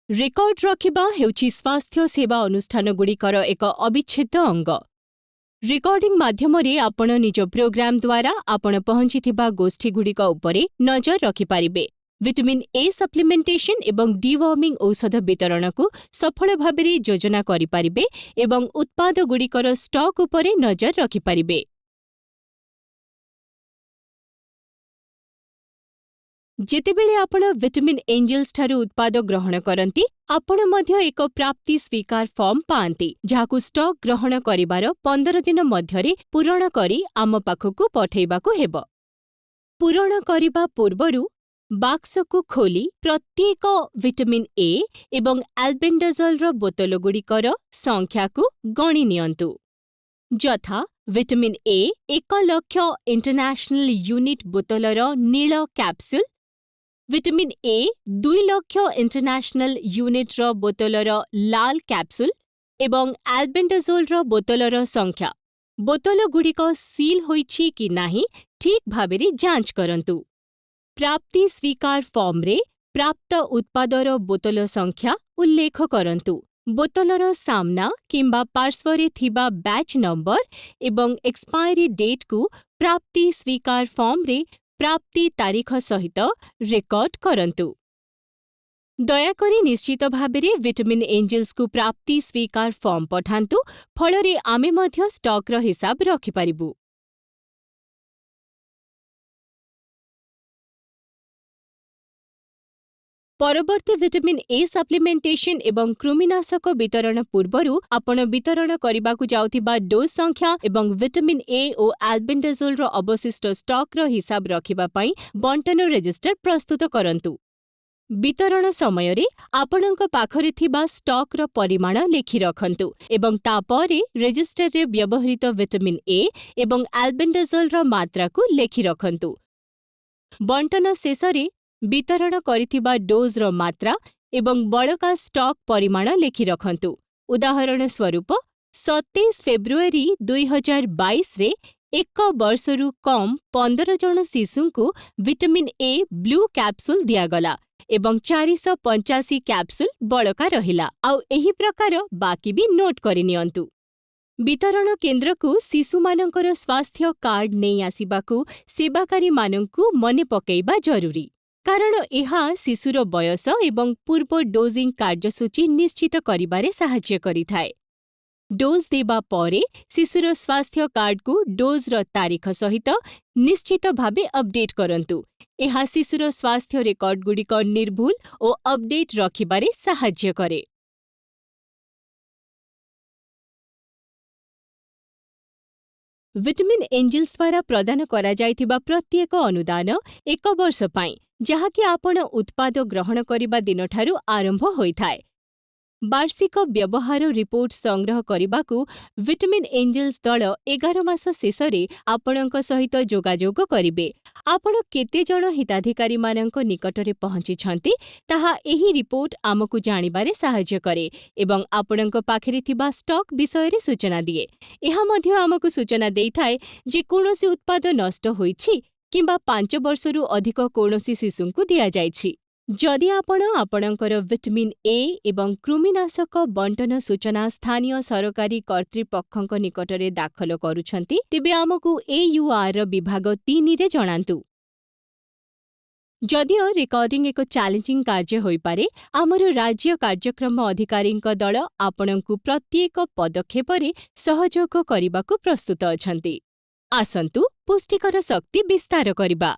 Record ରଖିବା ହେଉଛି ସ୍ୱାସ୍ଥ୍ୟ ସେବା ଅନୁଷ୍ଠାନଗୁଡ଼ିକର ଏକ ଅବିଚ୍ଛେଦ୍ୟ ଅଙ୍ଗ। ରେକର୍ଡିଂ ମାଧ୍ୟମରେ ଆପଣ ନିଜ ପ୍ରୋଗ୍ରାମ ଦ୍ୱାରା ଆପଣ ପହଞ୍ଚିଥିବା ଗୋଷ୍ଠୀଗୁଡ଼ିକ ଉପରେ ନଜର ରଖିପାରିବେ, ଭିଟାମିନ୍ ଏ ସପ୍ଲିମେଣ୍ଟେସନ୍ ଏବଂ ଡିୱର୍ମିଂ ଔଷଧ ବିତରଣକୁ ସଫଳ ଭାବରେ ଯୋଜନା କରିପାରିବେ ଏବଂ ଉତ୍ପାଦଗୁଡ଼ିକର ଷ୍ଟକ୍ ଉପରେ ନଜର ରଖିପାରିବେ। ଯେତେବେଳେ ଆପଣ ଭିଟାମିନ୍ ଏଞ୍ଜେଲ୍ସଠାରୁ ଉତ୍ପାଦ ଗ୍ରହଣ କରନ୍ତି, ଆପଣ ମଧ୍ୟ ଏକ ପ୍ରାପ୍ତି ସ୍ୱୀକାର ଫର୍ମ ପାଆନ୍ତି, ଯାହାକୁ ଷ୍ଟକ୍ ଗ୍ରହଣ କରିବାର 15 ଦିନ ମଧ୍ୟରେ ପୂରଣ କରି ଆମ ପାଖକୁ ପଠେଇବାକୁ ହେବ। ପୂରଣ କରିବା ପୂର୍ବରୁ ବାକ୍ସକୁ ଖୋଲି ପ୍ରତ୍ୟେକ ଭିଟାମିନ୍ ଏ ଏବଂ ଆଲବେଣ୍ଡାଜୋଲ୍ର ବୋତଲଗୁଡ଼ିକର ସଂଖ୍ୟାକୁ ଗଣି ନିଅନ୍ତୁ। ଯଥା vitamin A 1 lakh international unit ବୋତଲର ନୀଳ capsule, vitamin A 2 lakh international ୟୁନିଟ୍ର ବୋତଲର ଲାଲ କ୍ୟାପସୁଲ୍ ଏବଂ ଆଲବେଣ୍ଡାଜୋଲ୍ର ବୋତଲର ସଂଖ୍ୟା। ବୋତଲଗୁଡ଼ିକ ସିଲ୍ ହୋଇଛି କି ନାହିଁ ଠିକ୍ ଭାବରେ ଯାଞ୍ଚ କରନ୍ତୁ। ପ୍ରାପ୍ତି ସ୍ୱୀକାର ଫର୍ମରେ ପ୍ରାପ୍ତ ଉତ୍ପାଦର ବୋତଲ ସଂଖ୍ୟା ଉଲ୍ଲେଖ କରନ୍ତୁ। ବୋତଲର ସାମ୍ନା କିମ୍ବା ପାର୍ଶ୍ୱରେ ଥିବା ବ୍ୟାଚ୍ ନମ୍ବର ଏବଂ ଏକ୍ସପାୟରି ଡେଟ୍‌କୁ ପ୍ରାପ୍ତି ସ୍ୱୀକାର ଫର୍ମରେ ପ୍ରାପ୍ତି ତାରିଖ ସହିତ ରେକର୍ଡ କରନ୍ତୁ। ଦୟାକରି ନିଶ୍ଚିତ ଭାବରେ ଭିଟାମିନ୍ ଏଞ୍ଜେଲ୍ସକୁ ପ୍ରାପ୍ତି ସ୍ୱୀକାର ଫର୍ମ ପଠାନ୍ତୁ, ଫଳରେ ଆମେ ମଧ୍ୟ ଷ୍ଟକ୍‌ର ହିସାବ ରଖିପାରିବୁ। ପରବର୍ତ୍ତୀ ଭିଟାମିନ୍ ଏ ସପ୍ଲିମେଣ୍ଟେସନ୍ ଏବଂ କୃମିନାଶକ ବିତରଣ ପୂର୍ବରୁ ଆପଣ ବିତରଣ କରିବାକୁ ଯାଉଥିବା ଡୋଜ୍ ସଂଖ୍ୟା ଏବଂ ଭିଟାମିନ୍ ଏ ଓ ଆଲବେଣ୍ଡାଜୋଲ୍ର ଅବଶିଷ୍ଟ ଷ୍ଟକ୍‌ର ହିସାବ ରଖିବା ପାଇଁ ବଣ୍ଟନ ରେଜିଷ୍ଟର ପ୍ରସ୍ତୁତ କରନ୍ତୁ। ବିତରଣ ସମୟରେ ଆପଣଙ୍କ ପାଖରେ ଥିବା ଷ୍ଟକ୍‌ର ପରିମାଣ ଲେଖି ରଖନ୍ତୁ ଏବଂ ତା'ପରେ ରେଜିଷ୍ଟରରେ ବ୍ୟବହୃତ ଭିଟାମିନ୍ ଏ ଏବଂ ଆଲବେଣ୍ଡାଜୋଲ୍ର ମାତ୍ରାକୁ ଲେଖି ରଖନ୍ତୁ। ବଣ୍ଟନ ଶେଷରେ ବିତରଣ କରିଥିବା ଡୋଜ୍‌ର ମାତ୍ରା ଏବଂ ବଳକା ଷ୍ଟକ୍ ପରିମାଣ ଲେଖି ରଖନ୍ତୁ। ଉଦାହରଣ ସ୍ୱରୂପ, 27 ଫେବୃଆରୀ 2022ରେ ଏକ ବର୍ଷରୁ କମ୍ 15 ଜଣ ଶିଶୁଙ୍କୁ ଭିଟାମିନ୍ ଏ ବ୍ଲୁ କ୍ୟାପସୁଲ୍ ଦିଆଗଲା ଏବଂ 485 କ୍ୟାପସୁଲ୍ ବଳକା ରହିଲା। ଆଉ ଏହି ପ୍ରକାର ବାକି ବି ନୋଟ୍ କରିନିଅନ୍ତୁ। ବିତରଣ କେନ୍ଦ୍ରକୁ ଶିଶୁମାନଙ୍କର ସ୍ୱାସ୍ଥ୍ୟ କାର୍ଡ ନେଇ ଆସିବାକୁ ସେବାକାରୀମାନଙ୍କୁ ମନେ ପକେଇବା ଜରୁରୀ, କାରଣ ଏହା ଶିଶୁର ବୟସ ଏବଂ ପୂର୍ବ ଡୋଜିଂ କାର୍ଯ୍ୟସୂଚୀ ନିଶ୍ଚିତ କରିବାରେ ସାହାଯ୍ୟ କରିଥାଏ। ଡୋଜ୍ ଦେବା ପରେ ଶିଶୁର ସ୍ୱାସ୍ଥ୍ୟ କାର୍ଡକୁ ଡୋଜ୍‌ର ତାରିଖ ସହିତ ନିଶ୍ଚିତ ଭାବେ ଅପଡେଟ୍ କରନ୍ତୁ। ଏହା ଶିଶୁର ସ୍ୱାସ୍ଥ୍ୟ ରେକର୍ଡଗୁଡ଼ିକ ନିର୍ଭୁଲ ଓ ଅପଡେଟ୍ ରଖିବାରେ ସାହାଯ୍ୟ କରେ। ଭିଟାମିନ୍ ଏଞ୍ଜେଲ୍ସ ଦ୍ୱାରା ପ୍ରଦାନ କରାଯାଇଥିବା ପ୍ରତ୍ୟେକ ଅନୁଦାନ ଏକ ବର୍ଷ ପାଇଁ, ଯାହାକି ଆପଣ ଉତ୍ପାଦ ଗ୍ରହଣ କରିବା ଦିନଠାରୁ ଆରମ୍ଭ ହୋଇଥାଏ। ବାର୍ଷିକ ବ୍ୟବହାର ରିପୋର୍ଟ ସଂଗ୍ରହ କରିବାକୁ ଭିଟାମିନ୍ ଏଞ୍ଜେଲ୍ସ ଦଳ 11 ମାସ ଶେଷରେ ଆପଣଙ୍କ ସହିତ ଯୋଗାଯୋଗ କରିବେ। ଆପଣ କେତେ ଜଣ ହିତାଧିକାରୀମାନଙ୍କ ନିକଟରେ ପହଞ୍ଚିଛନ୍ତି ତାହା ଏହି ରିପୋର୍ଟ ଆମକୁ ଜାଣିବାରେ ସାହାଯ୍ୟ କରେ ଏବଂ ଆପଣଙ୍କ ପାଖରେ ଥିବା ଷ୍ଟକ୍ ବିଷୟରେ ସୂଚନା ଦିଏ। ଏହା ମଧ୍ୟ ଆମକୁ ସୂଚନା ଦେଇଥାଏ ଯେ କୌଣସି ଉତ୍ପାଦ ନଷ୍ଟ ହୋଇଛି କିମ୍ବା 5 ବର୍ଷରୁ ଅଧିକ କୌଣସି ଶିଶୁଙ୍କୁ ଦିଆଯାଇଛି। ଯଦି ଆପଣ ଆପଣଙ୍କର ଭିଟାମିନ୍ ଏ ଏବଂ କୃମିନାଶକ ବଣ୍ଟନ ସୂଚନା ସ୍ଥାନୀୟ ସରକାରୀ କର୍ତ୍ତୃପକ୍ଷଙ୍କ ନିକଟରେ ଦାଖଲ କରୁଛନ୍ତି, ତେବେ ଆମକୁ ଏୟୁଆର୍‌ର ବିଭାଗ 3ରେ ଜଣାନ୍ତୁ। ଯଦିଓ ରେକର୍ଡିଂ ଏକ ଚ୍ୟାଲେଞ୍ଜିଂ କାର୍ଯ୍ୟ ହୋଇପାରେ, ଆମର ରାଜ୍ୟ କାର୍ଯ୍ୟକ୍ରମ ଅଧିକାରୀଙ୍କ ଦଳ ଆପଣଙ୍କୁ ପ୍ରତ୍ୟେକ ପଦକ୍ଷେପରେ ସହଯୋଗ କରିବାକୁ ପ୍ରସ୍ତୁତ ଅଛନ୍ତି। ଆସନ୍ତୁ ପୁଷ୍ଟିକର ଶକ୍ତି ବିସ୍ତାର କରିବା।